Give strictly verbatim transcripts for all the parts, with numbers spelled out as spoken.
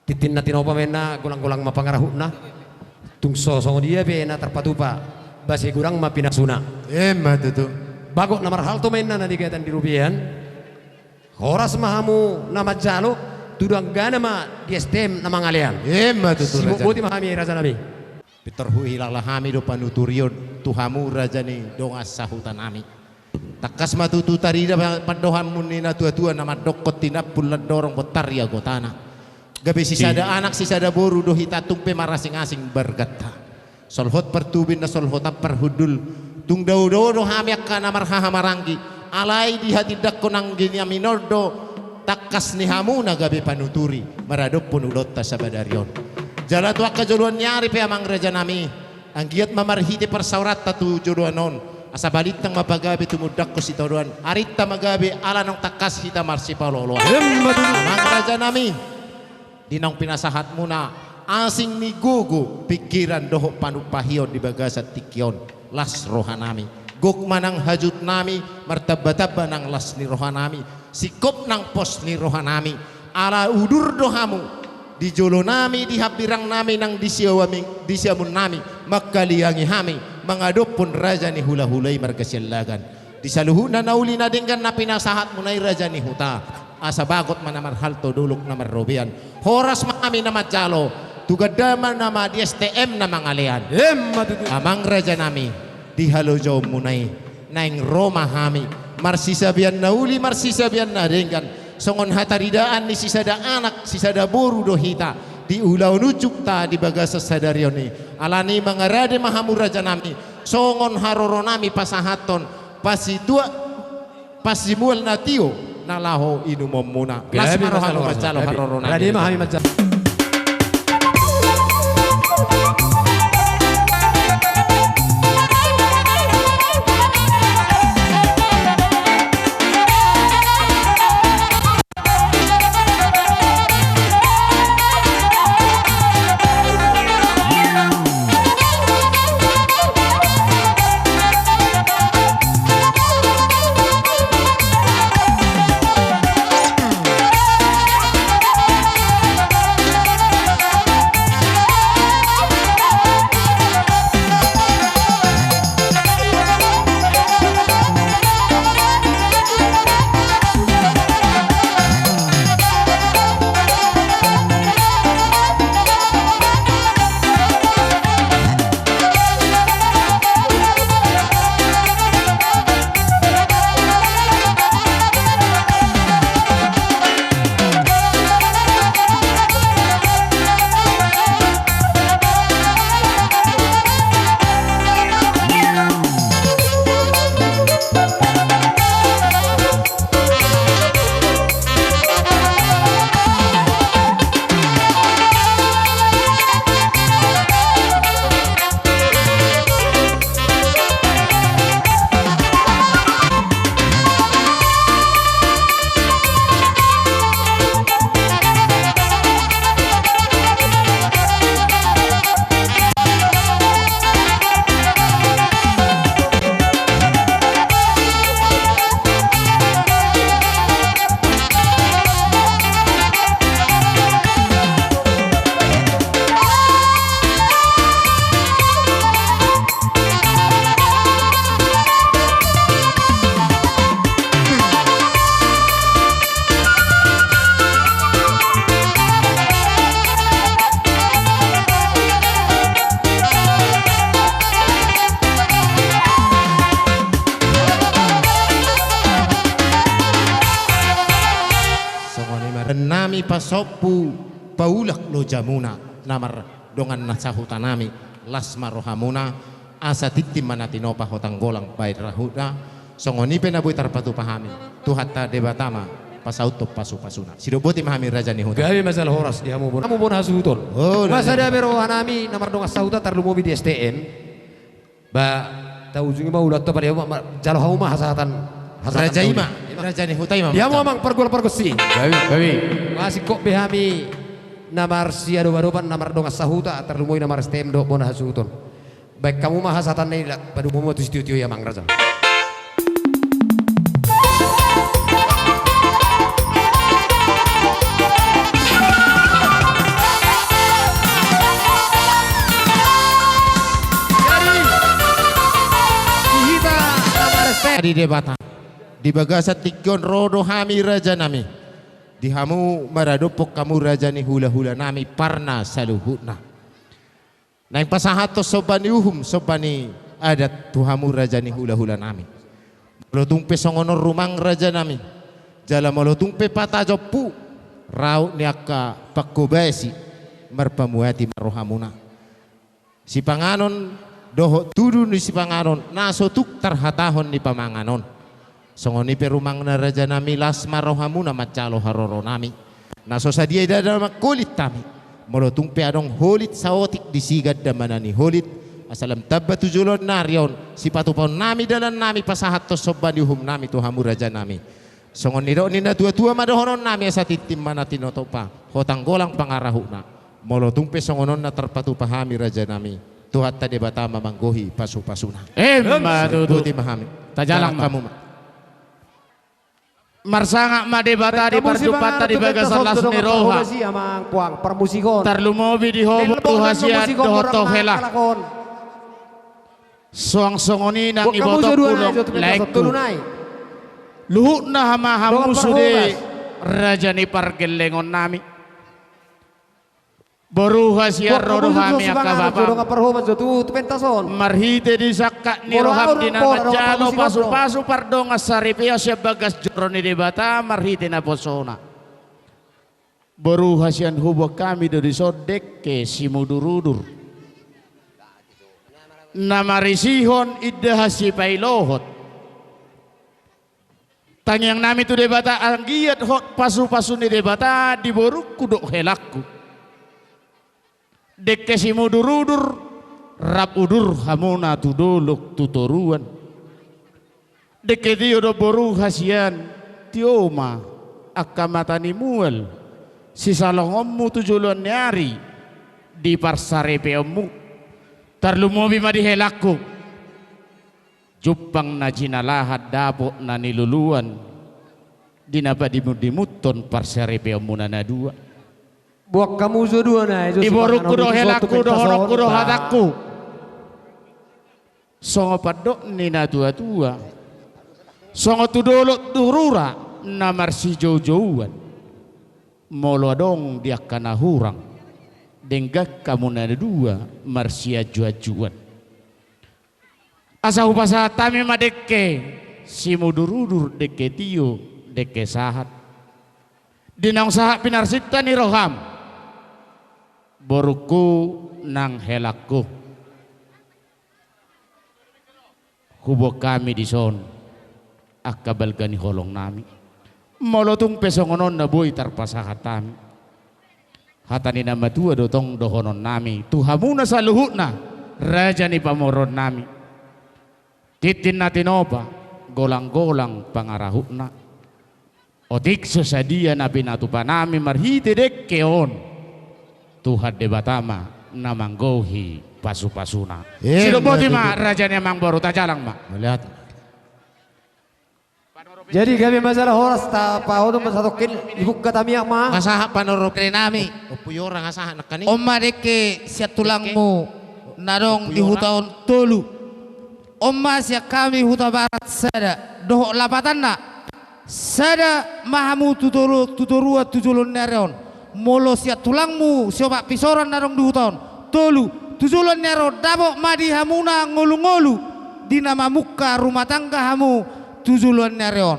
Tintin na tinopa ma inna, golang-golang ma pangarahutna. Tung so songon dia pe na tarpatupa, base godang ma pinasuna. Emma tutu. Bagot na marhalto ma inna na digatan di robean. Horas ma hamu na manjalo, tu dangana ma di S T M na mangalean. Emma tutu, raja. Sibotboti ma hami, raja nami. Pintor huhilala hami do panuturion tu hamu, raja ni dongan sahuta nami. Tangkas ma tutu tarida pandohanmuna ni na tua-tua na mandokkon: Tinampul landorong, bontar ia gotana. Gabe sisada anak, sisada boru do hita, tung pe marasing-asing marganta. Solhot partubu ninna, solhot parhundul. Tung dao-dao do hami angka na marhahamaranggi. Alai dihatindangkon anggi nami on do tangkas ni hamu na gabe panuturi maradophon ulaonta sabadari on. Jala tu angka joloan ni ari pe, amang raja nami, anggiat ma marhite parsaoranta tu joloan on, asa balintang ma pagabe tumundalhon sitadoan, arinta ma gabe ala naung tangkas hita marsipaolo-oloan. Emma tutu. Amang raja nami, di naung pinasahatmuna, asing ni gogo, pingkiran dohot panumpahion di bagasan tingki on, las roha nami. Gok ma nang hajut nami, martamba-tamba nang las ni roha nami, singkop nang pos ni roha nami. Ala udur do hamu di jolo nami, di hambirang nami nang di siamun nami, mangkaliangi hami mangadophon raja ni hula-hula i marga Siallagan. Di saluhutna na uli na denggan na pinasahatmuna i, raja ni huta, asa bagot ma na marhalto, dolok na marrobean. Horas ma hami na manjalo tu gandana ma di S T M na mangalean. Emma tutu. Amang raja nami, di halojaonmuna i naeng ro ma hami marsisabean na uli, marsisabean na denggan. Songon hataridaan ni sisada anak, sisada boru do hita di ulaon unjukta di bagasan sadari on i. Alani i mangarade ma hamu, raja nami, songon haroro nami pasahathon, pasitua-, pasimual na tio na laho inumonmuna. Las ma roham manjalo haroro nami. Rade ma hami manjalo. Songon i ma, raja nami, pasombu paulak lojamuna na mardongan na sahuta nami, las ma rohamuna, asa tintin ma na tinopa hotang golang bahen rahutna. Songon i pe na boi tarpatupa hami, Tuhanta Debata ma pasauthon pasu-pasuna. Sidok boti ma hami, raja ni huta. Gabe ma jala horas di hamu bona, hamu bona hasuhuton. Oh, ma sada be roha nami na mardongan sahuta tarlumobi di S T M. Ba taujungi ma ulaonta, pade hamu ma, jalo hamu ma hasahatan, hasahatan. Raja i ma, raja ni huta i ma. Di hamu, amang pargual pargonsi. Gabe, gabe. Masingkop be hami na marsiadopan-adopan na mardongan sahuta tarlumobi na mar-S T M dohot bona hasuhuton. Bahen hamu ma hasahatanna i, padomu ma tu sitio-tio i, amang raja. Adi Debata, di bagasan tingki on ro do hami rajanami, di hamu maradophon hamu raja ni hulahulanami parna saluhutna. Naeng pasahathon somba ni uhum, somba ni adat tu hamu raja ni hulahulanami. Molo tung pe songon on rumang rajanami, jala molo tung pe patajompu raut ni angka pangkobasi, marpamuati ma rohamuna. Sipanganon dohot tudu ni sipanganon na so tuk tarhatahon ni pamangan on. Songon i pe rumangna rajanami, las ma rohamuna manjalo haroronami. Na so sadia i ndada mangholit hami. Molo tung pe adong holit saotik disi gandamana ni holit, asa lam tamba tu joloan ni ari on, sipatupaonnami dalannami pasahathon somba ni uhumnami tu hamu rajanami. Songon nidok ni natuatua ma dohononnami, asa tintin ma na tinotopa, hotang golang pangarahutna. Molo tung pe songon on na tarpatupa hami rajanami, Tuhanta Debata ma manggohi pasupasuna. Emma tutu. Boti ma hami. Tajalang ma. Hamu ma. Marsangap ma Debata di parjumpangta di bagasan las ni roha. Tarlumobi di ho boru hasian dohot ho hela. Suang songon i nang ibotongku dohot laengku. Luhutna ma hamu sude raja ni pargellengonnami. Boru hasian, ro do hami angka bapam marhite di sangkap ni roham di na manjalo pasupasu pardongan saripeon sian bagas joro ni Debata marhite naposona. Boru hasian, huboan hami do dison dengke simudurudur na marisihon indahan sipailohot. Tangiangnami tu Debata, anggiat hot pasupasu ni Debata di borungku dohot helangku. Dengke simudurudur, rap udur hamuna tu dolok tu toruan. Dengke tio do boru hasian, tio ma angka mata ni mual sisalongonmu tu joloan ni ari di parsaripeonmu. Tarlumobi ma di helangku. Jumpang na jinalahan, dapot na niluluan, di na padimundimunhon parsaripeonmuna na dua. Boan hamu jo dua na i jo. Di borungku dohot helangku, dohononku dohot hatangku. Songon pandok ni natuatua, songon tu dolok tu rura na marsijoujouan. Molo adong di angka na hurang, denggan hamu na dua marsianjuanjuan. Asa hupasahat hami ma dengke simudurudur, dengke tio, dengke sahat. Di naung sahat pinarsinta ni roham, borungku nang helangku. Huboan hami dison angka balga ni holongnami. Molo tung pe songon on na boi tarpasahat hami, hata ni na matua do tong dohononnami tu hamuna saluhutna, raja ni pamoruonnami. Tintin na tinopa, golanggolang pangarahutna. Otik so sadia na pinatupanami marhite dengke on, Tuhan Debata ma na manggohi pasupasuna. Sidok boti ma raja ni amangboru, tajalang ma. Mauliate. Jadi gabe ma jala horas, tapaoto ma satongkin, dibuka tamiang ma. Nga sahat panoropinami. Ompu Yora, nga sahat nangkin i. On ma dengke sian tulangmu na adong di huta on, tolu. On ma sian hami Hutabarat sada dohot lapatanna. Sada ma hamu tu tolu, tu toruan tu joloan ni ari on. Molo sian tulangmu siopat pisoran na adong di huta on, tolu, tu joloan ni ari on dapot ma di hamuna ngolungolu, di na mamungka rumah tangga hamu tu joloan ni ari on.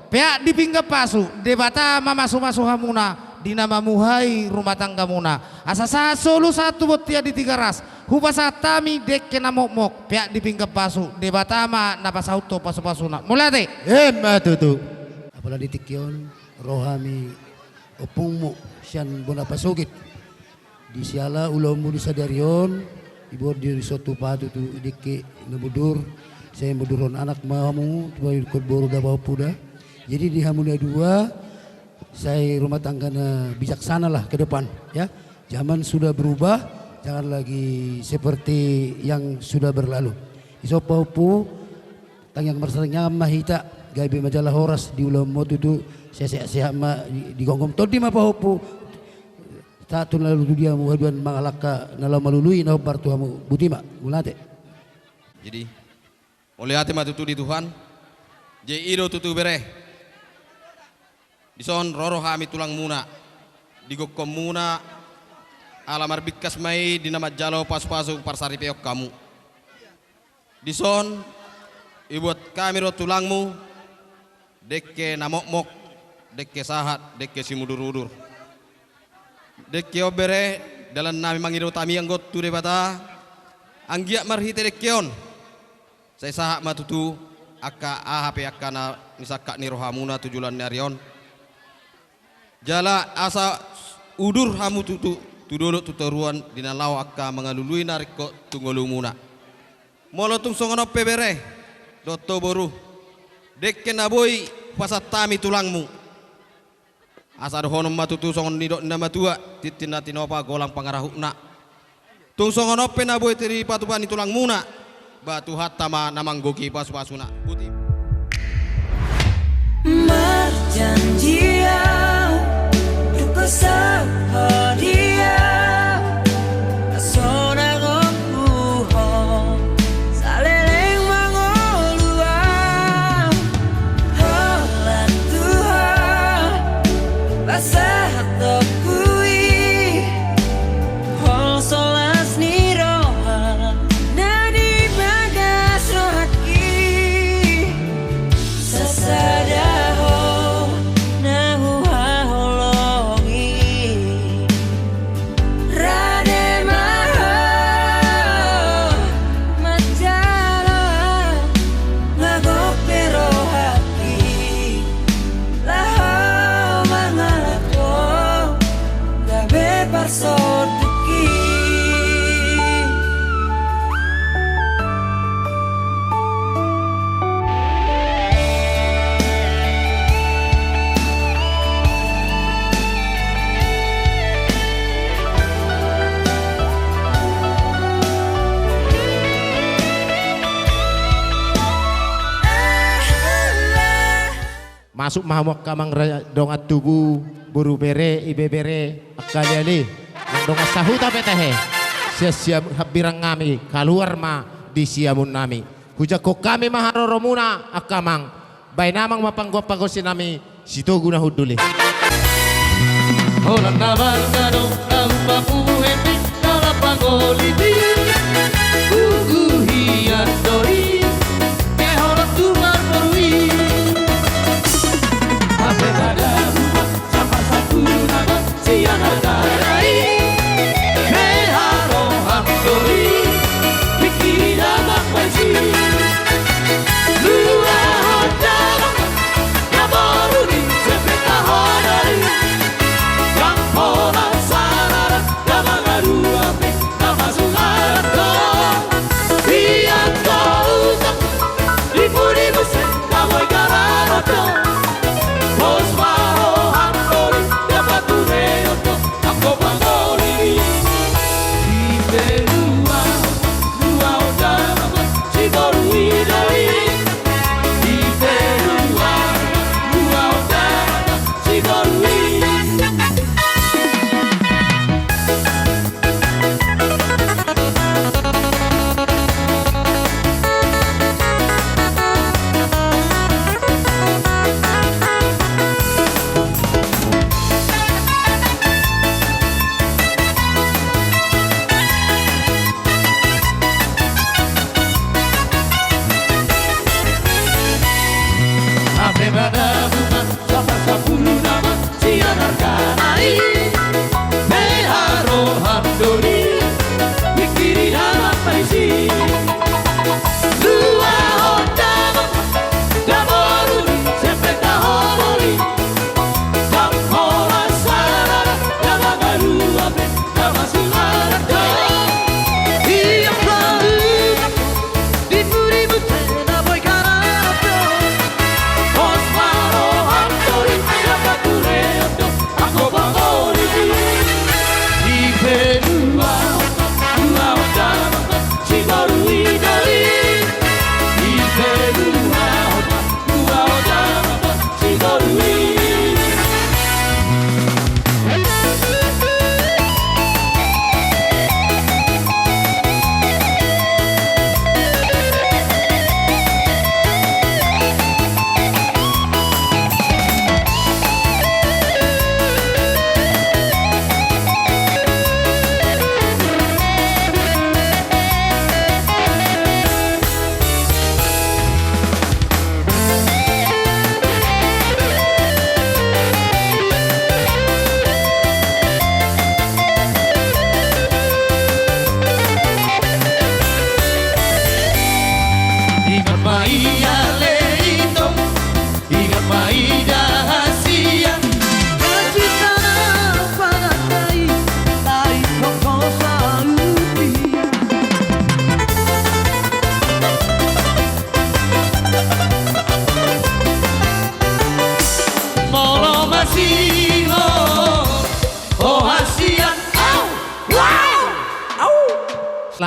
Peak di pinggan pasu, Debata mamasumasu hamuna di na mamuhai rumah tanggamuna. Asa sahat solu sahat tu bontean di Tigaras. Hupasahat hami dengke na mokmok, peak di pinggan pasu, Debata ma na pasauthon pasupasuna. Mauliate. Emma tutu. Apala di tingki on ro hami ompungmu sian bona pasogit. Di siala ulaonmu di sadari on, diboan do dison tu patu tu dengke na mundur, sai mundurhon anak ma hamu, tu pahingkon boru da pahompu da. Jadi di hamu na dua, sai rumah tangga na bijaksana lah ke depan, ya. Zaman sudah berubah, jangan lagi seperti yang sudah berlalu. Dison pahompu, tangiang marsitangiangan ma hita, gabe ma jala horas di ulaonmu tutu, sehat-sehat ma di, di gomgom tondi ma pahompu. Sahat tu na lalu tu dia hamu haduan mangalangka na laho malului na hombar tu hamu, boti ma, mauliate. Jadi, mauliate ma tutu di Tuhan. Jadi i do tutu bere. Dison ro do hami tulangmuna, digokhonmuna, ala marbingkas ma i di na manjalo pasupasu parsaripeon hamu. Dison, ibuat hami do tulangmu, dengke na mokmok, dengke sahat, dengke simudurudur. Dengke on bere, dalannami mangido hami anggo tu Debata, anggiat marhite dengke on. Sai sahat ma tutu, angka aha pe angka na nisangkap ni rohamuna tu joloan ni ari on. Jala asa udur hamu tutu, tu dolok tu toruan di na laho angka mangalului na ringkot tu ngolumuna. Molo tung songon on pe bere, dohot ho boru. Dengke na boi pasahat hami tulangmu. Asa dohonon ma tutu songon nidok ni na matua, tintin na tinopa golang pangarahutna. Tung songon on pe na boi dipatupa ni tulangmuna, ba Tuhanta ma na manggohi pasupasuna. Boti. Marjanji au, tung hosa ho di au, sonang ompu ho, saleleng mangolu au. Holan tu ho pasahatonku i, hol so las ni roha na di bagas rohangki. Sasada ho na huhaholongi. Rade ma ho manjalo, nga gok pe rohangki laho mangalangko, gabe parsondukki. Masuk ma hamu angka amang ra-, dongan tubu, boru bere, ibebere, angka aleale, nang dongan sahuta pe tahe. Sian siam-, hambirang nami, kaluar ma di siamun nami. Hujangkon hami ma haroromuna, angka amang. Baen amang ma panggoan pangosip nami, Sitogu na hundul i. Holan na mangalo, na hupamuhete, na la pangoliti. Hugu hian do i, ke holan tu marboru i. Hape pada rumah, sampar sapulu nama, sian acara i. Hea roham do i, pikkiri damang paisi. Luahon damang, na boru ni, sepeta hodari. Yang holan saru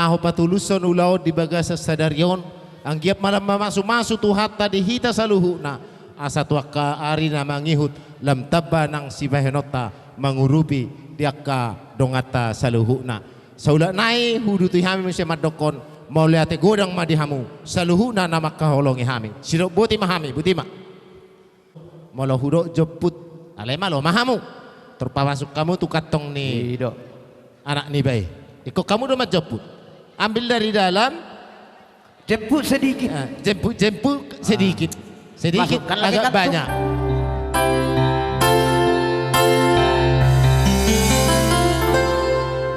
Ahu patulushon ulaon di bagasan sadari on, anggiat ma lam mamasumasu Tuhanta di hita saluhutna, asa tu angka ari na mangihut lam tamba nang sibahenonta mangurupi di angka donganta saluhutna. Saulak nai huuduti hami muse mandokkon, mauliate godang ma di hamu saluhutna na mangkaholongi hami. Sidok boti ma hami, boti ma. Molo hudok jomput, alai malo ma hamu. Tor pamasuk hamu tu kantong ni anak niba i. Ingkon hamu do manjomput. Ambil dari dalam. Jemput sedikit. Eh, jemput, jemput sedikit. Sedikit, masukkan lagi agak kantong. Banyak.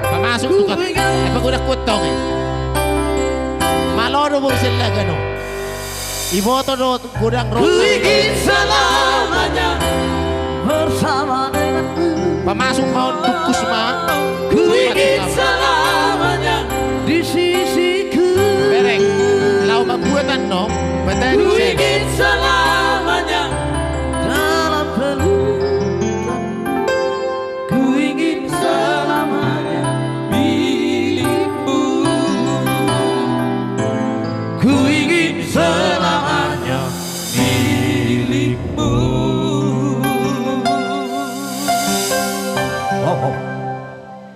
Pamasuk tu kantong. Eh, pagodang kantong i. Malo do boru Siallagan on. Iboto do godang roha. Ku ingin selamanya bersama denganmu. Pamasuk ma on, tungkus ma. Ku ingin selamanya di sisiku. Bereng. Laho mambuat annon. Ku ingin selamanya dalam pelukan. Ku ingin selamanya milikmu. Ku ingin selamanya milikmu.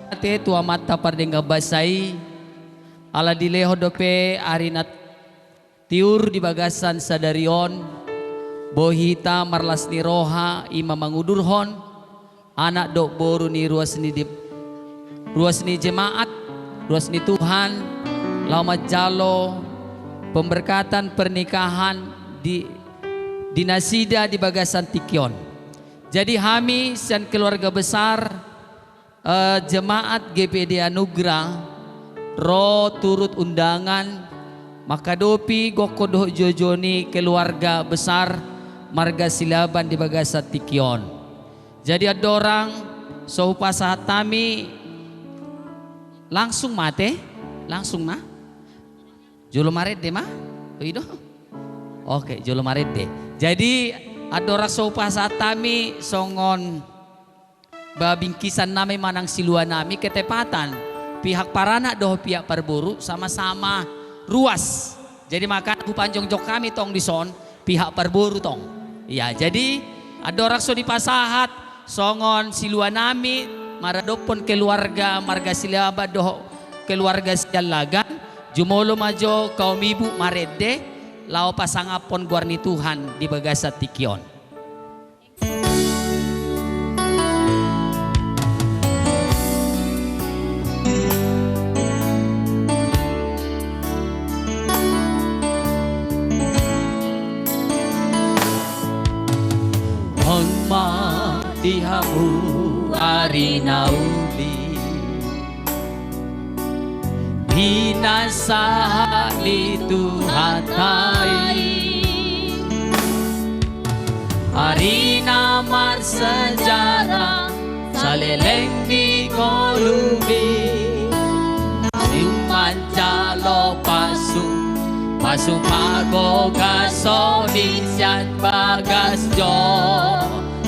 Ate tu Amanta pardenggan basa i, ala dilehon dope ari na tiur di bagasan sadari on, boi hita marlas ni roha, i ma mangudurhon anak dohot boru ni ruas ni di-, ruas ni jemaat, ruas ni Tuhan, laho manjalo pemberkatan pernikahan di, di nasida di bagasan tingki on. Jadi hami sian keluarga besar, eh, jemaat G P D Anugrah ro turut undangan manghadopi gokhon dohot joujou ni keluarga besar marga Silaban di bagasan tingki on. Jadi andorang so hupasahat hami, langsung ma ate, langsung ma. Jolo marende ma? Oh, i do. Oke, jolo marende. Jadi andorang so hupasahat hami songon ba bingkisan nami manang silua nami, ketepatan pihak paranak dohot pihak parboru sama-sama ruas. Jadi maka hupajongjong hami tong dison pihak parboru tong. Ia, jadi andorang so dipasahat songon silua nami maradophon keluarga marga Silaban dohot keluarga Siallagan, jumolo ma jo kaum ibu marende laho pasangaphon goar ni Tuhan di bagasan tingki on. On ma di hamu ari na uli. Pinasahat ni Tuhanta i, ari na marsejarah saleleng ni ngolumi. Naeng manjalo pasu, pasu panggogason i sian bagas jo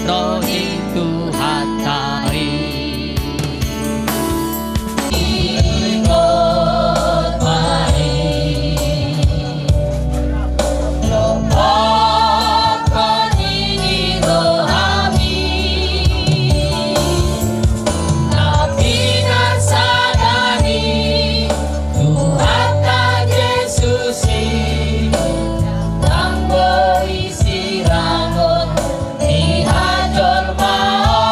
ro ni Tuhanta i. Ikut mari, lompokkon ni rohami, na pinarsadai Tuhanta Jesus i, nang boi sirangon di hajolmaon.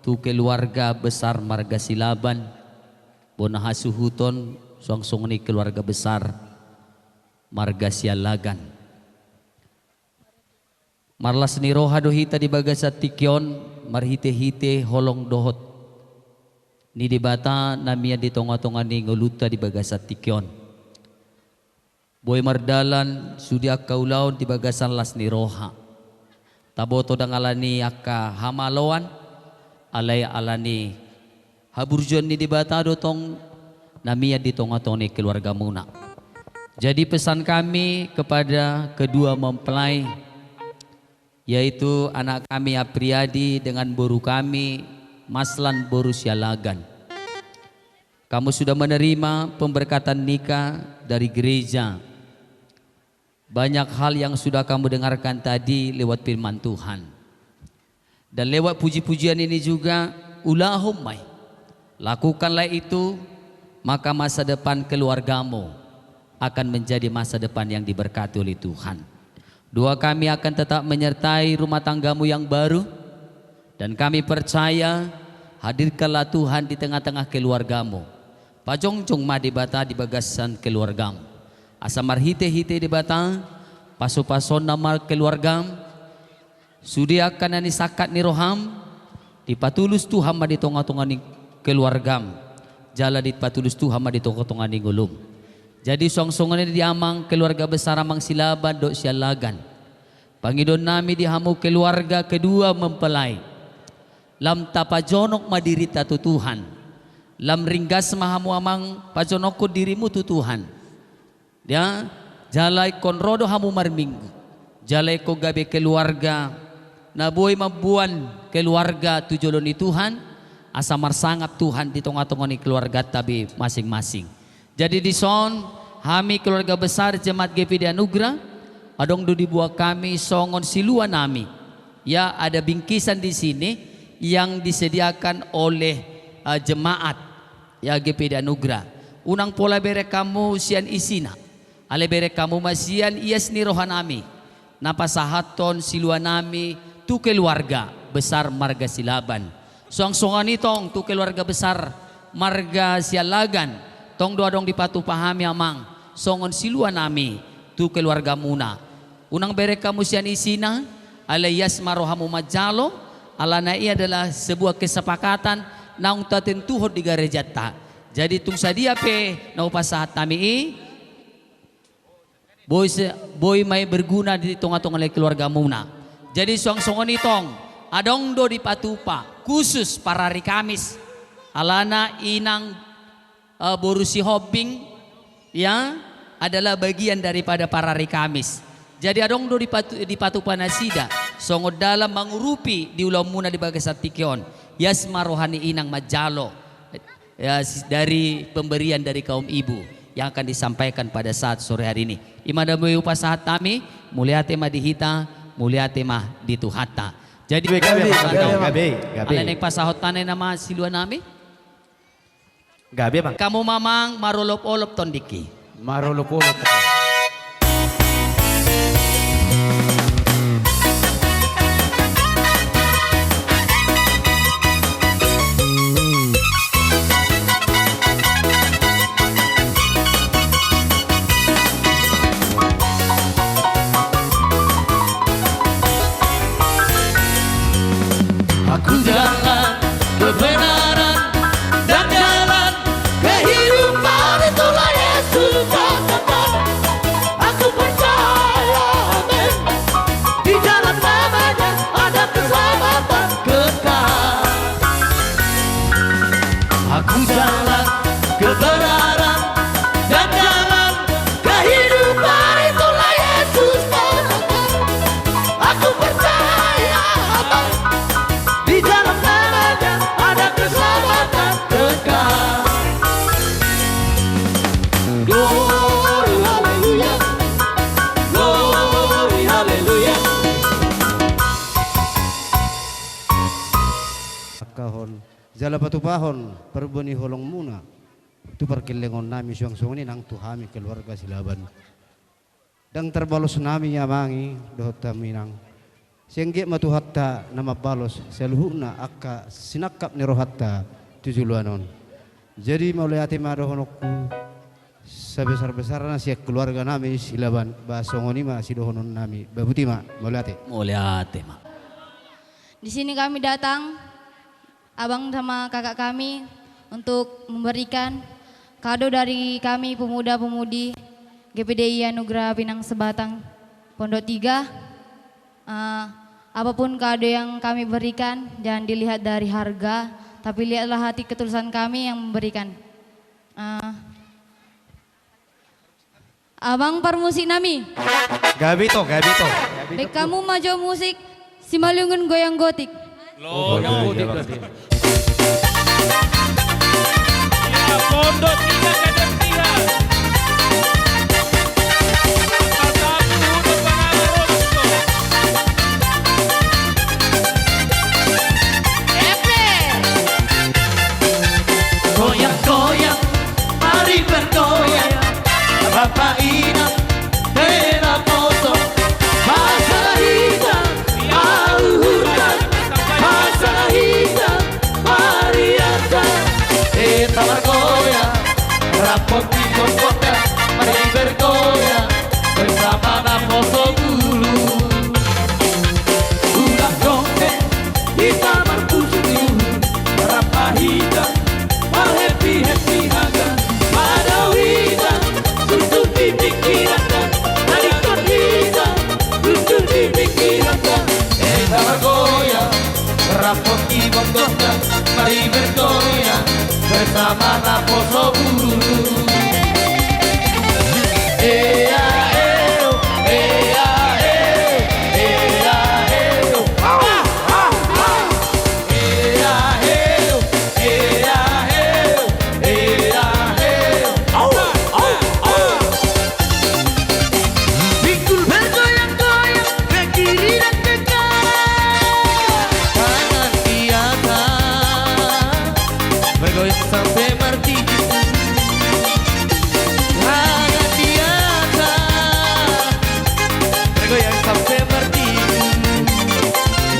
tu keluarga besar marga Silaban, bona hasuhuton suang songon i keluarga besar marga Sialagan. Marlas ni roha do hita di bagasan tingki on, marhite-hite holong dohot ni Debata na mian di tonga-tonga ni ngolunta di bagasan tingki on. Boi mardalan sude angka ulaon di bagasan las ni roha. Taboto ndang alani angka hamaloan, alai alani haburjuon ni Debata do tong na mian di tonga-tonga ni keluargamuna. Jadi pesan kami kepada kedua mempelai, yaitu anak kami Apriadi dengan boru kami Maslan boru Sialagan. Kamu sudah menerima pemberkatan nikah dari gereja. Banyak hal yang sudah kamu dengarkan tadi lewat firman Tuhan. Dan lewat puji-pujian ini juga, ulahon ma i. Lakukanlah itu, maka masa depan keluargamu akan menjadi masa depan yang diberkati oleh Tuhan. Doa kami akan tetap menyertai rumah tanggamu yang baru, dan kami percaya, hadirkanlah Tuhan di tengah-tengah keluargamu. Pajongjong ma Debata di bagasan keluargam. Asa marhite-hite Debata, pasu-pasuna ma keluargam, sude angka na nisangkap ni roham, dipatulus Tuhan ma di tonga-tonga ni keluargam, jala dipatulus Tuhan ma di tonga-tonga ni ngolum. Jadi suang songon i di amang keluarga besar amang Silaban dohot Sialagan. Pangidoan nami di hamu keluarga kedua mempelai. Lam tapajonok ma dirinta tu Tuhan. Lam ringgas ma hamu amang pajonokkon dirimu tu Tuhan. Ya, jala ingkon ro do hamu marminggu. Jala ingkon gabe keluarga na boi mamboan keluarga tu jolo ni Tuhan, asa marsangap Tuhan di tonga-tonga ni keluarganta be masing-masing. Jadi dison, hami keluarga besar Jemaat G P D Anugerah, adong do diboan hami songon silua nami. Ya, ada bingkisan di sini yang disediakan oleh, eh, jemaat, ya, G P D Anugerah. Unang pola bereng hamu sian isina. Alai bereng hamu ma sian ias ni roha nami. Na pasahathon silua nami tu keluarga besar marga Silaban. Suang songon i tong tu keluarga besar marga Sialagan, tong do adong dipatupa hami amang, songon silua nami tu keluargamuna. Unang bereng hamu sian isina, alai ias ma rohamu manjalo, alana i adalah sebuah kesepakatan naung tatentuhon di garejanta. Jadi tung sadia pe na hupasahat hami i, boi se-, boi ma i berguna di tonga-tonga ni keluargamuna. Jadi suang songon i tong, adong do dipatupa khusus parari Kamis. Alana inang, eh, boru Sihombing, ya, adalah bagian daripada parari Kamis. Jadi adong do dipatu-, dipatupa nasida songon dalan mangurupi di ulaonmuna di bagasan tingki on. Ias ma roha ni inang manjalo. Ya, s-, dari pemberian dari kaum ibu yang akan disampaikan pada saat sore hari ini. I ma na boi hupasahat hami, mauliate ma di hita, mauliate ma di Tuhanta. Jadi, gabe, gabe, gabe, gabe. Alai naeng pasahathon hami nama silua nami. Gabe, Mang. Hamu ma amang marolop-olop tondingki. Marolop-olop. Aku jalan kebenaran dan jalan kehidupan, itulah Yesus katakan. Aku percaya, amin. Di dalam nama-Nya ada keselamatan kekal. Aku jalan kebenaran dan jalan kehidupan, itulah Yesus katakan. Aku percaya, amin. Di dalam nama-Nya ada keselamatan kekal. Glory, haleluya. Glory, haleluya. Angkahon jala patupahon parbue ni holong-Muna tu pargellengon nami suang songon i nang tu hami keluarga Silaban. Ndang tarbalos nami amang i dohot hami inang. Sai anggiat ma Tuhanta na mambalos saluhutna angka sinangkap ni rohanta tu joloan on. Jadi mauliate ma dohononku sabesar-besarna sian keluarga nami Silaban, ba songon i ma sidohonon nami. Ba boti ma, mauliate. Mauliate ma. Di sini kami datang, abang sama kakak kami, untuk memberikan kado dari kami pemuda-pemudi G P D I Anugerah Pinang Sebatang Pondok Tiga. Eh, apapun kado yang kami berikan, jangan dilihat dari harga, tapi lihatlah hati ketulusan kami yang memberikan. Eh, abang parmusik nami. Gabe ito, gabe ito. Baen hamu ma jo musik Simalungun Goyang Gotik. Lo, oh, goyang gotik berarti. Ya, Pondok Tiga Kadepian. Angka sapu, udah pangaruh, Goyang-goyang, mari bergoyang. Bapak Inang, hela poso. Pasahitan, auhutan. Pasahitan, mariatan. Hita margoyang, rap hot di goyang. Mari bergoyang bersama Naposo Bulu. Ulang dongeng, hita marpusuk ni uhum, rap ma hita, marhappy-happy haga, madao hita, suntuk di pingkiranta, na dingkot hita, suntuk di pingkiranta. Hita margoyang, rap hot di goyang, mari bergoyang, bersama Naposo Bulu. Ea, eo, ea, eo, ea, eo. Au, au, au. Ea, eo, ea, eo, ea, eo. Au, au, au. Pinggul bergoyang-goyang, ke kiri dan ke kanan. Tangan di atas, bergoyang sampai martinggi. Tangan di atas, bergoyang sampai martinggi.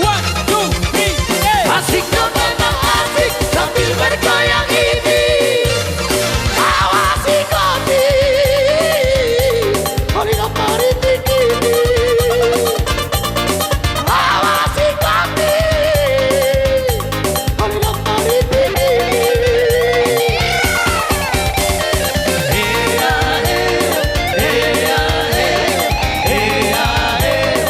One, two, three, eh. Asik dong, memang asik sambil bergoyang ini. Awas ikuti. Mari dong, mari tinggi. Awas ikuti. Mari dong, mari tinggi. Ea, eo, ea, eo, ea, eo.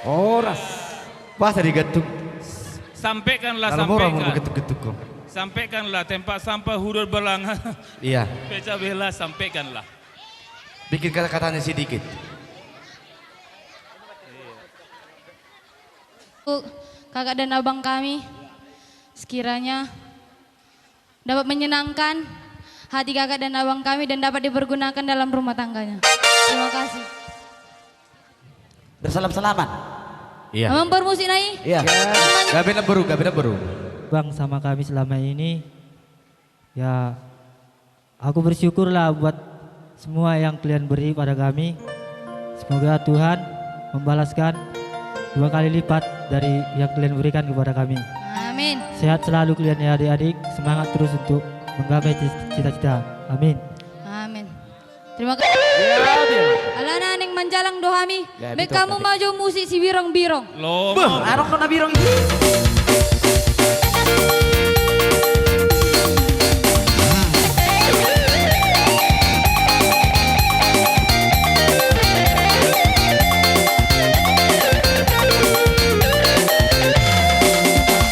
Horas. Pas di gantung. Sampaikanlah, sampaikan. Sampaikanlah tempat sampah hudon balanga. Iya. Pecah belah, sampaikanlah. Bikin kata-katanya sedikit. Kakak dan abang kami, sekiranya dapat menyenangkan hati kakak dan abang kami dan dapat dipergunakan dalam rumah tangganya. Terima kasih. Bersalam-salaman. Iya. Abang parmusik nai. Iya. Gabe na boru, gabe na boru. Bang sama kami selama ini, ya, aku bersyukurlah buat semua yang kalian beri pada kami. Semoga Tuhan membalaskan dua kali lipat dari yang kalian berikan kepada kami. Amin. Sehat selalu kalian ya adik-adik, semangat terus untuk menggapai cita-cita. Amin. Amin. Terima kasih. Alana naeng manjalang do hami. Baen hamu ma jo musik Sibirong-birong. Lomo. Beuh, adong do na birong i.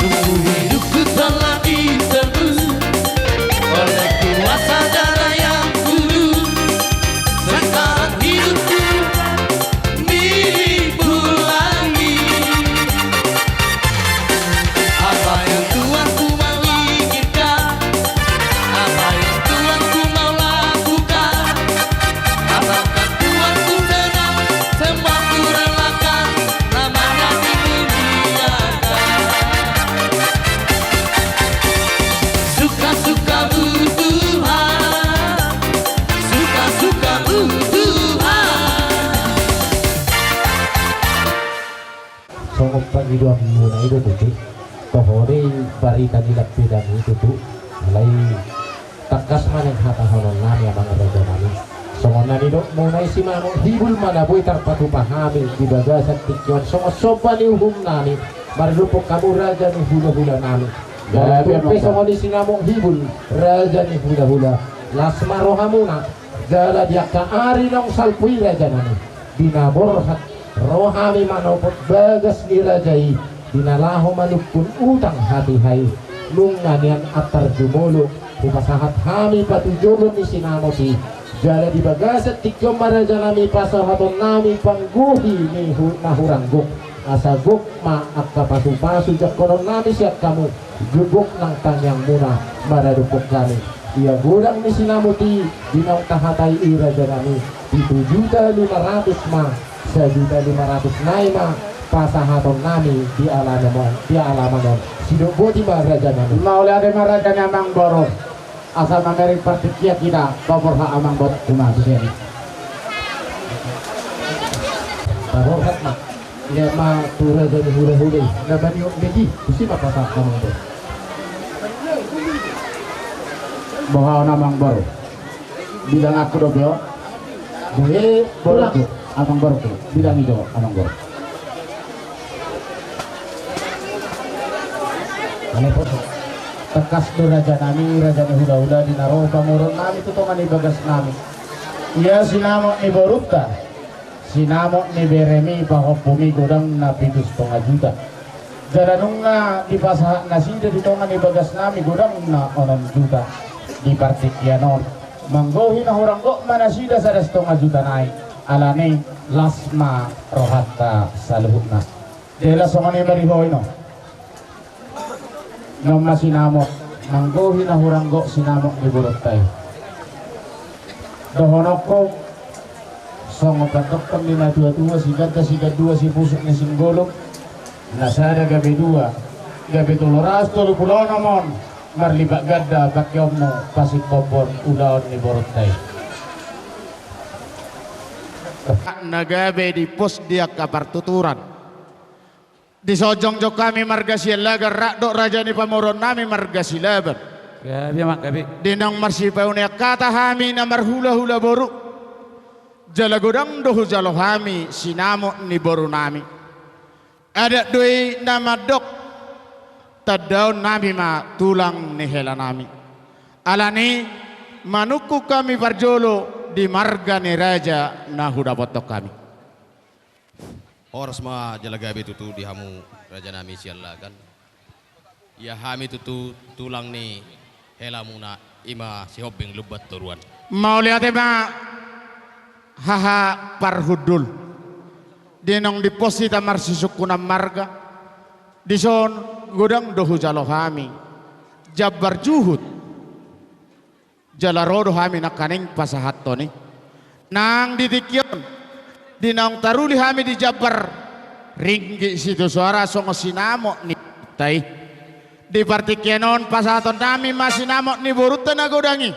Sungguh hidupku telah ditebus oleh kuasa darah yang tulus. Sekarang hidupku milikmu lagi. Apa yang Tuhan Ido muna i do tutu. Toho do i barita ni lampedan i tutu. Alai tangkas ma naeng hatahonon nami amang raja nami. Songon na nidok muna i sinamot hibul ma na boi tarpatupa hami di bagasan tingki on songon somba ni uhum nami. Mardopot hamu raja ni hulahula nami. Gabe pe songon i sinamot hibul raja ni hulahula. Las ma rohamuna. Jala di angka ari naung salpu i raja nami. Di na borhat ro hami manopot bagas ni raja i, di na laho manungkun utang hatiha i. Nunga nian antar jumolo hupasahat hami patujolo ni sinamot i. Jala di bagasan tingki on ma raja nami pasahaton nami panggohi ni hu-, na hurang gok. Asa gok ma angka pasupasu jangkonon nami sian hamu. Gok nang tangiangmuna maradophon hami. Ia godang ni sinamot i di naung tahatai i raja nami, pitu juta lima ratus ma, sajuta lima ratus nai ma pasahaton nami di alaman on, di alaman on. Sidok boti ma raja nami. Mauliate ma raja ni amang boru. Asa mamereng partingkian hita, paborhat amang boru tu na sian i. Paborhat ma. Ia ma tu raja ni hulahula i na maniop megi, tusi ma pasahat amang boru. Boha on amang boru? Bilang aku do beo. Bohe boru tu amang boru tu. Bilang i do amang boru. Tangkas do raja nami, raja ni hulahula di na ro pamoruon nami tu tonga ni bagas nami. Ia sinamot ni borunta. Sinamot ni beremi pahompumi godangna pitu stonga juta. Jala nunga dipasahat nasida di tonga ni bagas nami godangna onom juta. Di partingkian on manggohi na hurang gok ma nasida sada stonga juta nai. Alani las ma rohanta saluhutna. Jala songon i ma di ho ino. Nunga sinamot, manggohi na hurang gok sinamot ni borunta i. Dohononku, songon pandokkon ni na tuatua, siganda sigandua, sipusuk ni singgolom, na sada gabe dua, gabe tolu ratus tolu pulu onom on, marlipat ganda pangkeonmu, pasingkophon ulaon ni borunta i. Na gabe dipos di angka partuturan. Dison jongjong hami marga Siallagan, rap dohot raja ni pamoruon nami marga Silaban. Gabe ma gabe. Di naung marsipaonean hata hami na marhulahula boru. Jala godang do hujalo hami sinamot ni boru nami. Adat do i na mandok, tandaon nami ma tulang ni hela nami. Alani manungkun hami parjolo di marga ni raja na hudapothon hami. Horas ma jala gabe tutu di hamu raja nami Siallagan. Ia hami tutu tulang ni helamuna, i ma Sihombing Lumban Toruan. Mauliate ma haha parhundul. Di naung dipos hita marsisungkunan marga. Dison godang do hujalo hami jambar juhut. Jala ro do hami nangkaning pasahathon i. Nang di tingki on, di naung taruli hami di jambar ringgit sitio soara songon sinamot ni borunta i. Di partingkian on pasahaton nami ma sinamot ni borunta na godang i.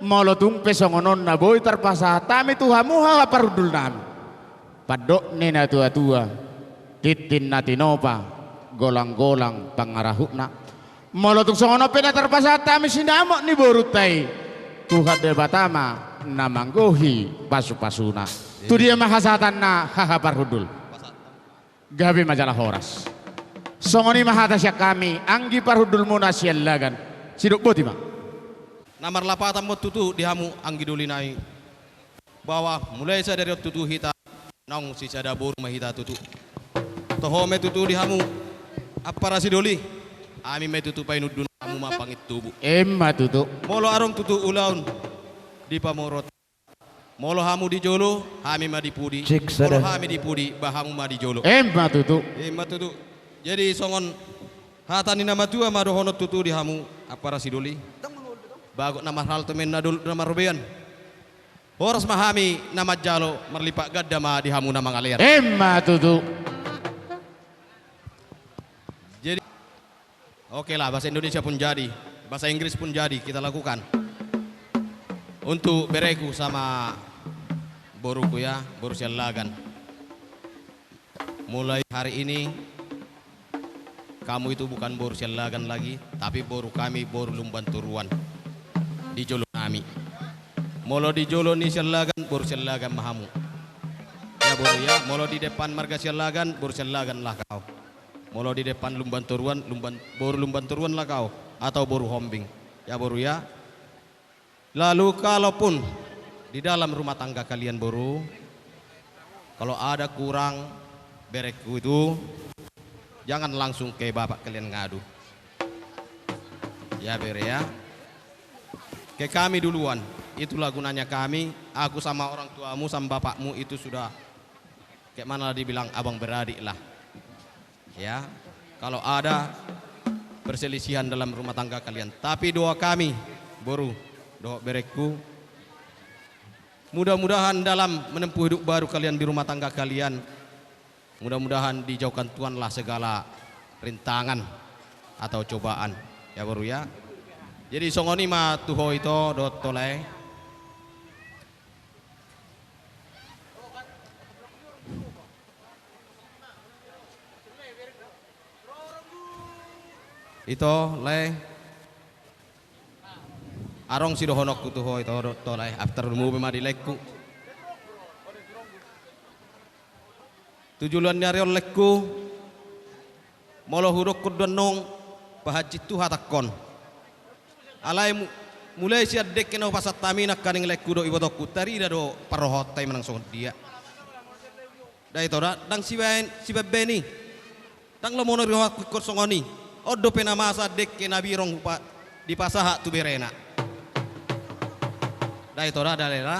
Molo tung pe songon on na boi tarpasahat hami tu hamu haha parhundul nami. Pandok ni na tuatua, tintin na tinopa, golang-golang pangarahutna. Molo tung songon on pe na tarpasahat hami sinamot ni borunta i, Tuhan Debata ma na manggohi pasu-pasuna. Tu dia ma hasahatanna haha parhundul? Gabe ma jala horas. Songon i ma hata sian hami anggi parhundulmuna Siallagan. Sidok boti ma. Na marlapatan ma tutu di hamu anggi doli nami. Bahwa mulai sadari on tutu hita naung sisada boru ma hita tutu. Toho ma tutu di hamu ampara sidoli, hami ma tutu painundun, hamu ma pangintubu. Emma tutu. Molo adong tutu ulaon di pamoruon, molo hamu di jolo, hami ma di pudi. Molo hami di pudi, ba hamu ma di jolo. Emma tutu. Emma tutu. Jadi songon hata ni na matua ma dohonon tutu di hamu ampara sidoli. Bagot na marhalto ma inna dolok na marrobean. Horas ma hami na manjalo, marlipat ganda ma di hamu na mangalean. Emma tutu. Jadi, oke lah, bahasa Indonesia pun jadi, bahasa Inggris pun jadi kita lakukan. Untuk bereku sama boruku ya, boru Siallagan. Mulai hari ini, Kamu itu bukan boru Siallagan lagi, tapi boru kami, boru Lumban Toruan. Di jolo nami. Molo di jolo ni Siallagan, boru Siallagan ma hamu. Ya, boru, ya, molo di depan marga Siallagan, boru Siallagan lah kau. Molo di depan Lumban Toruan, Lumban, boru Lumban Toruan lah kau, atau boru Hombing. Ya, boru, ya. Lalu kalaupun di dalam rumah tangga kalian, boru, kalau ada kurang berengku itu, jangan langsung ke bapak kalian ngadu. Ya, bere, ya. Ke kami duluan. Itulah gunanya kami, aku sama orang tuamu, sama bapakmu itu sudah, kayak mana dibilang, abang beradik lah. Ya, kalau ada perselisihan dalam rumah tangga kalian. Tapi doa kami, boru dohot berengku, mudah-mudahan dalam menempuh hidup baru kalian di rumah tangga kalian, mudah-mudahan dijauhkan Tuhan lah segala rintangan atau cobaan. Ya, boru, ya. Jadi songon i ma tu ho, ito, dohot ho, lae. Ito, lae. Adong sidohononku tu ho, ito, dohot ho, lae. After lumobi ma di laengku. Tu joloan ni ari on, laengku, molo hudokkon do annon, pahansit tu hatangkon. Alai mu-, mulai sian dengke na hupasahat hami nangkaning, laengku dohot ibotongku, tarida do parrohaonta i manang songon dia. Ndang, ito, da, ndang sibaen, sibaen-baen i. Ndang lomo ni rohangku ingkon songon i. On dope na masa dengke na birong hupa-, dipasahat tu berena. Ndang, ito, da, da, da, da.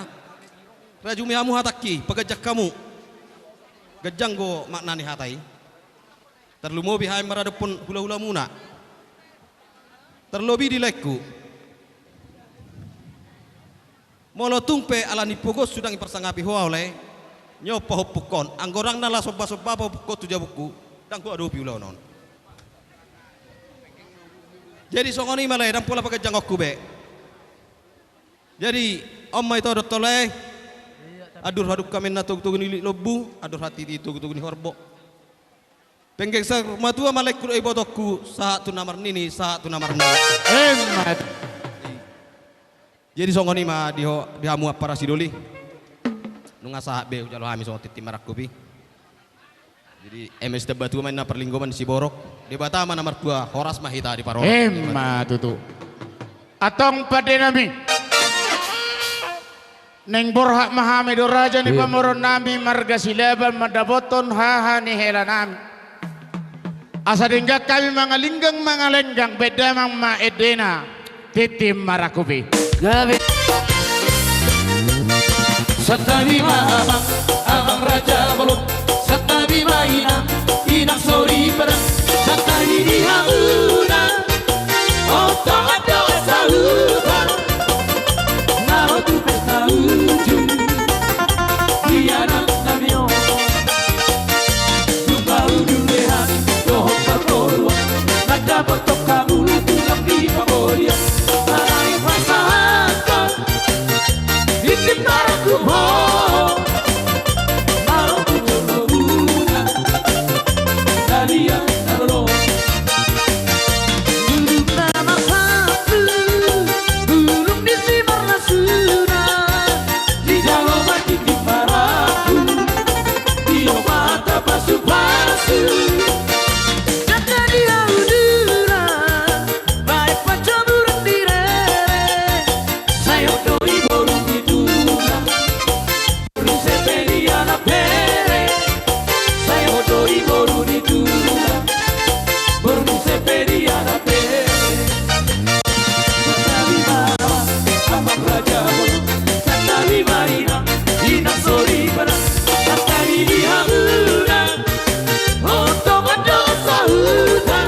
Rajumi hamu hatangki, paganjang hamu. Ganjang do makna ni hata i. Tarlumobi hami maradophon hula-hulamuna. Tarlobi di laengku. Molo tung pe ala ni pogonsu ndang diparsangapi ho ahu, lae, nyo pahompungkon. Anggo ndang na laos somba-somba pahompungkon tu jabungku, ndang huadopi ulaon on. Jadi songon i ma, lae, ndang pola paganjangonku be. Jadi on ma, ito, dohot ho, lae. Andor hadungka ma inna togu-togu ni lombu, andor hatiti togu-togu ni horbo. Penggeng saur matua ma, laengku dohot ibotongku, sahat tu na marnini, sahat tu na marnono. Emma. Jadi songon i ma di ho, di hamu ampara sidoli. Nunga sahat be hujalo hami songon tintin marangkup i. Jadi eme sitamba tua ma inna parlinggoman ni siborok. Debata ma na martua, horas ma hita diparorot. Emma tutu. Antong pande nami. Naeng borhat ma hami do, raja ni pamoruon nami marga Silaban, mandapothon haha ni hela nami. Asa denggan hami mangalinggang mangalenggang, baen damang ma endena tintin marangkup i. Gabe. Santabi ma amang, amang raja bolon. Santabi ma inang, inang soripada. Santabi di hamuna. Ontok ando sahuta. Na ro tu pesta ujung. Di anak nami on. Dung paujung lehan dohot parboruan. Mandapothon hamu tulang di pangolian. Manang pasahathon tintin marangkup on. Na ro tu jolomuna. Dalihan na lolo. Bulung na marpatu, bulung ni simarnasuna. Dijalo ma tintin marangkup, di ompunta pasupasu. Jala di haudura, baen panjaburan di rere. Sai on do i boru ni tulang. Boru Sepediana bere, sai on do i boru ni tulang. Boru Sepediana bere. Santabi ma amang raja bolon, santabi ma inang, inang soripada, santabi di hamuna. Ontok ando sahuta.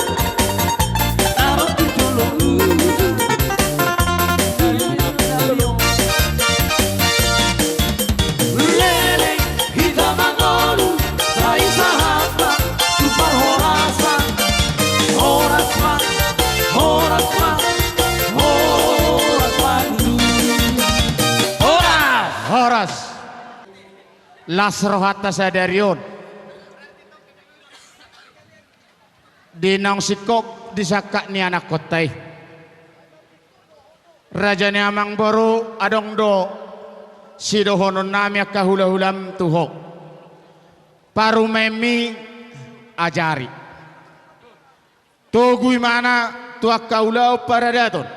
Leleng hita mangolu, sai sahat ma tu parhorasan. Horas ma, horas ma, horas ma tutu. Horas! Horas. Las rohanta sadari on. Di naung singkop di sangkap ni anakkonta i, raja ni amangboru, adong do sidohononnami angka hulahulam tu ho. Parumaenmi, ajari, togu imana tu angka ulaon paradaton.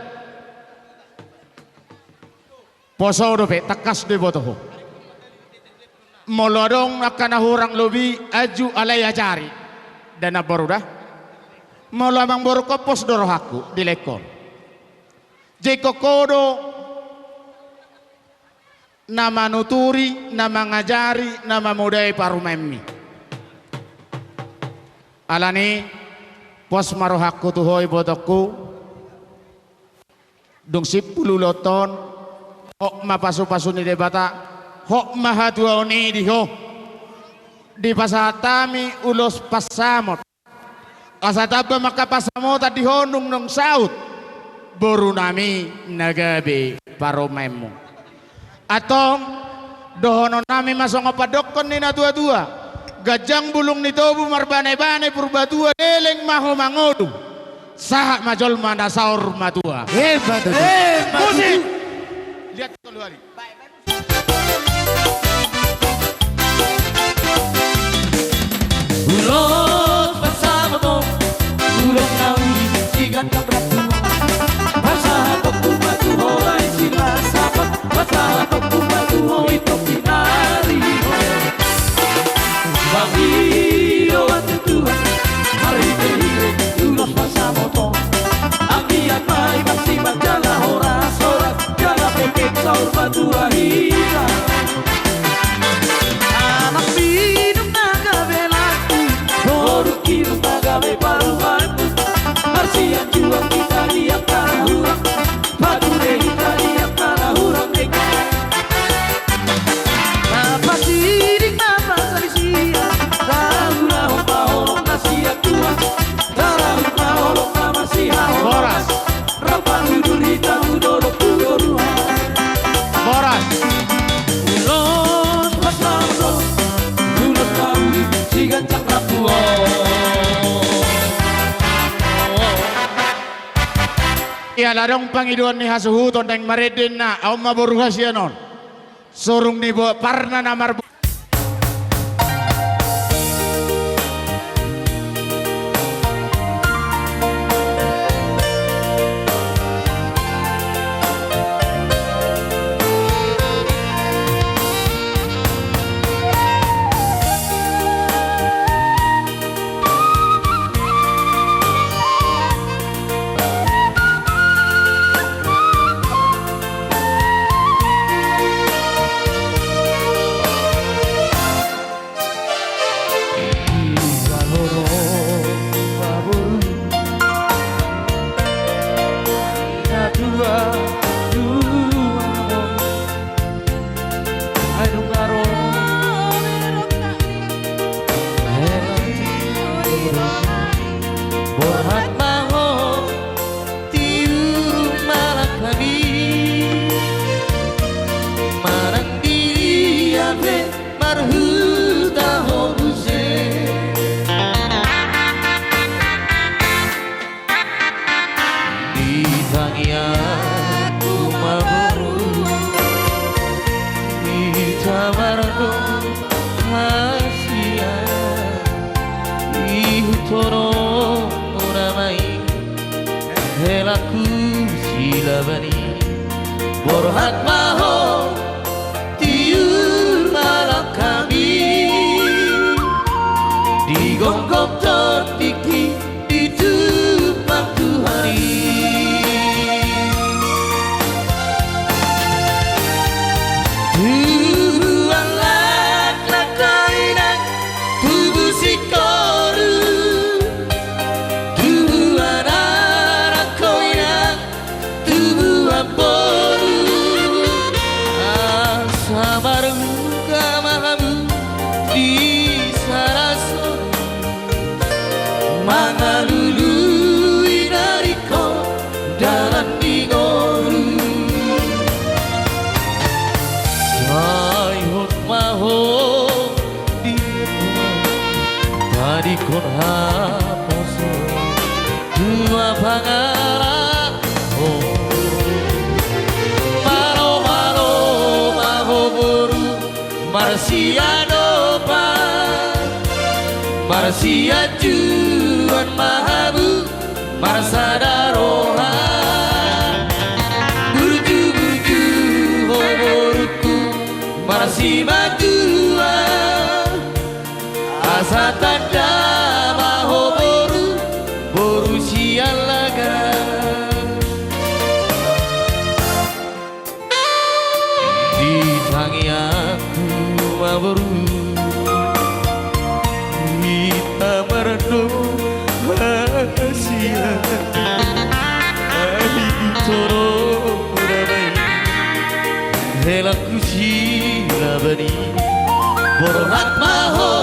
Poso dope, tangkas do iboto ho. Molo adong angka na hurang lobi, anju alai ajari. Da namboru da, molo amangboru, hompus do rohangku dilehon ho. Jei ingkon ho do na manuturi, na mangajari, na mamodai parumaenmi. Alani, pos ma rohangku tu ho ibotongku. Dung simpul ulaonta on, hot ma pasupasu ni Debata, hot ma hatuaon i di ho. Dipasahat hami ulos pansamot, asa tamba ma angka pansamotan di ho nungnung saut borunami na gabe parumaenmu. Antong, dohononnami ma songon pandokkon ni natuatua: Ganjang bulung ni tobu, marbanebane Purbatua, leleng ma ho mangolu, sahat ma jolma na saur matua. Emma tutu. Emma tutu. Musik. Lihat tolu hari. Ulos pansamot on, ulos na uli, siganjang rambu on. Pasahatonku ma tu ho, Raja Silasapat, pasahatonku ma tu ho, Ito Pinari. Pangidoan tu Tuhan, marhitehite ulos pansamot on. Anggiat ma i marsipat jala horashoras, jala pengkeng saur matua hita. Anak inum na gabe laki, boru inum na gabe parumaenmu. Marsianjuan hita di angka na hurang, patuhe hita di angka na hurang denggan. Na pasiding na pasalisian, tarahulahon ma holong na sian Tuhan, tarahulahon ma holong na marsihaholongan. Horas. Rap panguduran hita tu dolok tu toruan. Horas. Ulos pansamot on, ulos na uli, siganjang rambu on. Ia, ala adong pangidoan ni hasuhuton, naeng marende ninna, on ma boru hasian on. Surung ni bo-, parna na marbo- Borhat ma ho tiur malangkami, manang di dia pe marhuta ho muse. Di tangiangku ma boru, hita mardongan hasian, ihuthon muna ma i helangku Silabani. Borhat ma ho tiur malangkami, digomgom tondingki ditumpang Tuhan i. Tubuan laklak ho inang, tubu singkoru, tubuan anak ho inang, tubuan boru. Marsiadopan, marsianjuan ma hamu, marsada roha. Burju-burju ho borungku, marsimatua. Asa tanda ma ho boru, boru sian laga. Di tangiangku ma boru, hita marandok hasian. Ai torop damai, helangku silabani. Borhat ma ho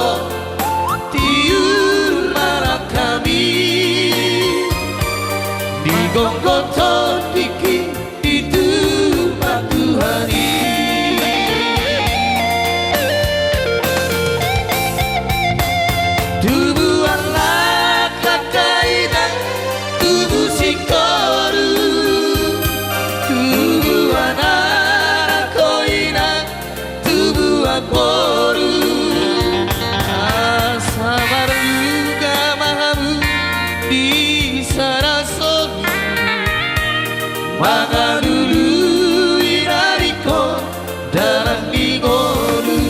tiur marangkami, digomgom tondingki, ditupa Tuhan i. Tubuan laklak ho inang, tubu singkoru, tubuan anak ho inang, tubuan boru. Asa marluga ma hamu di sada sohi, mangalului na ringkot dalan ni ngolu.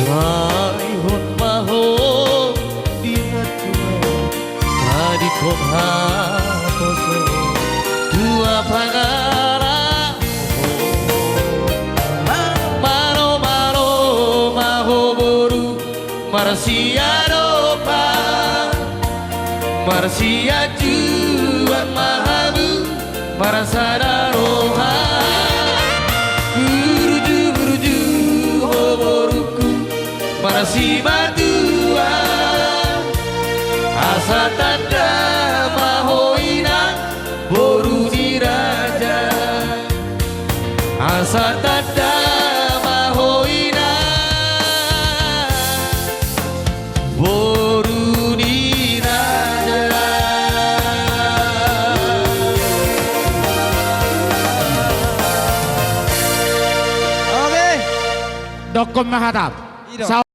Sai hot ma ho di hatua, tadingkon haposo, tua pangarahon. Malo-malo ma ho boru, marsiadopan, marsianjuan ma hamu, marsada roha. Burju-burju ho borungku, marsimatua. Asa tanda ma ho inang, boru ni raja. Asa tanda ma ho inang, boru ni raja. Oke. Dokkon ma hatam. I do. Sa-